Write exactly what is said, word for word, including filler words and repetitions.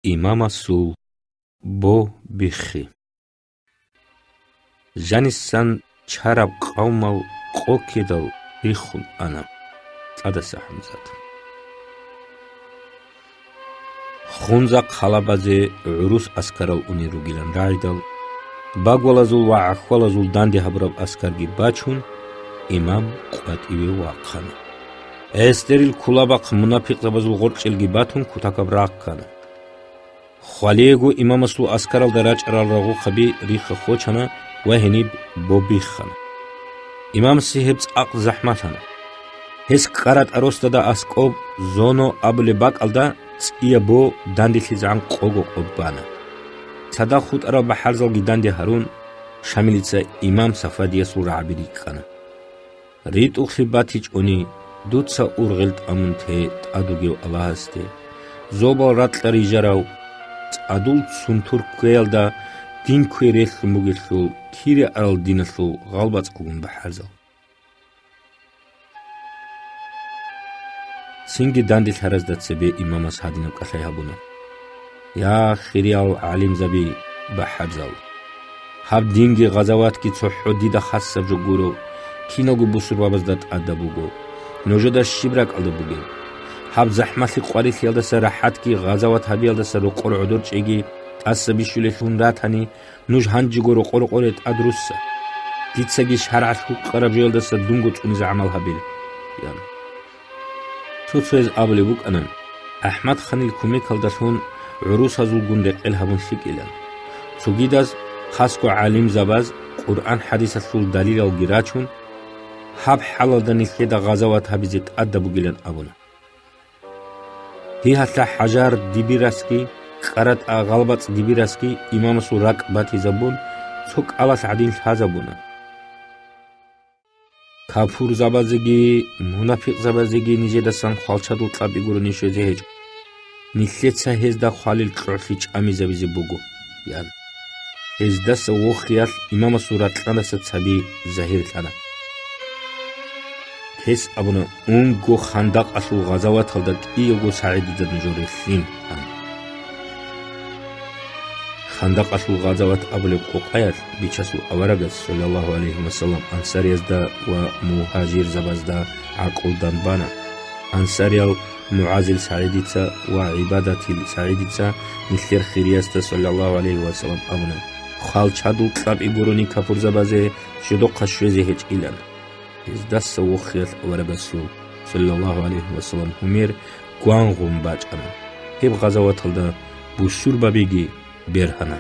Имамасул бо биххи. Жанисан чараб къавмал къоккидал риххун ана тӀадаса ХӀамзат. Хунза хъалабазе гӀурус аскарал унел ругилан рагӀидал, багвалазул ва гӀахьвалазул данде гьабураб аскарги бачун, имам къватӀиве вахъана. Гьестерил кулабахъ мунапикъзабазул гъоркьчӀелги батун, кутакаб рахъана. Хвалиего имамасул аскаралда рачӀарал рагъухъаби рихха хочана ва гьениб бо биххана. Имамасе гьеб цӀакъ захӀмалъана. Гьес КӀаратӀа росдада аскӀоб Зоно абулеб бакӀалда цӀияб бо данделъизегӀан къого къо бана. Цадахъ хутӀарал бахӀарзалги данде гьарун, Шамилица имам Сафадиясул рагӀаби рикӀкӀана. РитӀухълъи батичӀони, дуца ургъел тӀамун те тӀад вугев Аллагьасде, зобал ракьа рижарав, цӀадул цунтур кквеялда дин кквей релълъун бугелъул, кире арал диналъул гъалбацӀалгун бахӀарзал. Цинги данделъаразда цебе имамас гьадинаб кӀалъай гьабуна: «Я, хириял гӀалимзаби, бахӀарзал! Гьаб динги гъазаватги цохӀо дида хасаб жо гуро, киналго бусурбабазда тӀадаб буго. Нужеда щиб ракӀалда бугеб? Гьаб захӀмалъи къварилъиялдаса рахӀатги гъазават гьабиялдаса рокъор гӀодор чӀеги тӀаса бищулелъун ратани, нуж гьанжего рокъо-рокъоре тӀад русса. Дицаги шаргӀалъ гьукъараб жоялдаса дунго цӀунизе гӀамал гьабил», – ян. Цо-цояз абулеб букӀана, АхӀмад-ханил кумекалдалъун гӀурусазулгун рекъел гьабун лъикӀилан. Цогидаз, хасго гӀалимзабаз, Къуръан-хӀадисалъул далилалги рачун, гьаб хӀалалда нилъеда гъазават гьабизе тӀадаб бугилан абуна. Гьигьалъа ХӀажар Дибирасги, КӀаратӀа ГъалбацӀ Дибирасги имамасул ракӀ батизабун, цо кӀалалъ гӀадин лъазабуна. Капурзабазеги мунапикъзабазеги нижедасан хвалчадул кьабигурони щвезе гьечӀо. Нилъеца гьезда хвалил кьогӀлъи чӀамизабизе буго, – ян. Гьездаса вохиялъ имамасул ракьанаса цаби загьирлъана. Гьес абуна: «Унго Хандакъалъул гъазаваталда кӀиявго сагӀидида нужер релълъин», – ан. Хандакъалъул гъазават абулеб къокъаялъ Бичасул аварагас, саллаллагьу гӀалайгьи ва саллам, ансариязда ва мугьажирзабазда гӀакълу данбана. Ансариял МугӀазил СагӀидица ва ГӀибадатил СагӀидица нилъер хириясда, саллаллагьу гӀалайгьи ва саллам, абуна: «Хвалчадул кьабигурони капурзабазе жодохъа щвезе гьечӀилан». Гьездаса вохиялъ аварагасул, саллаллагьу гӀалайгьи ва саллам, гьумер гвангъун бачӀана. Гьеб гъазаваталда бусурбабиги бергьана.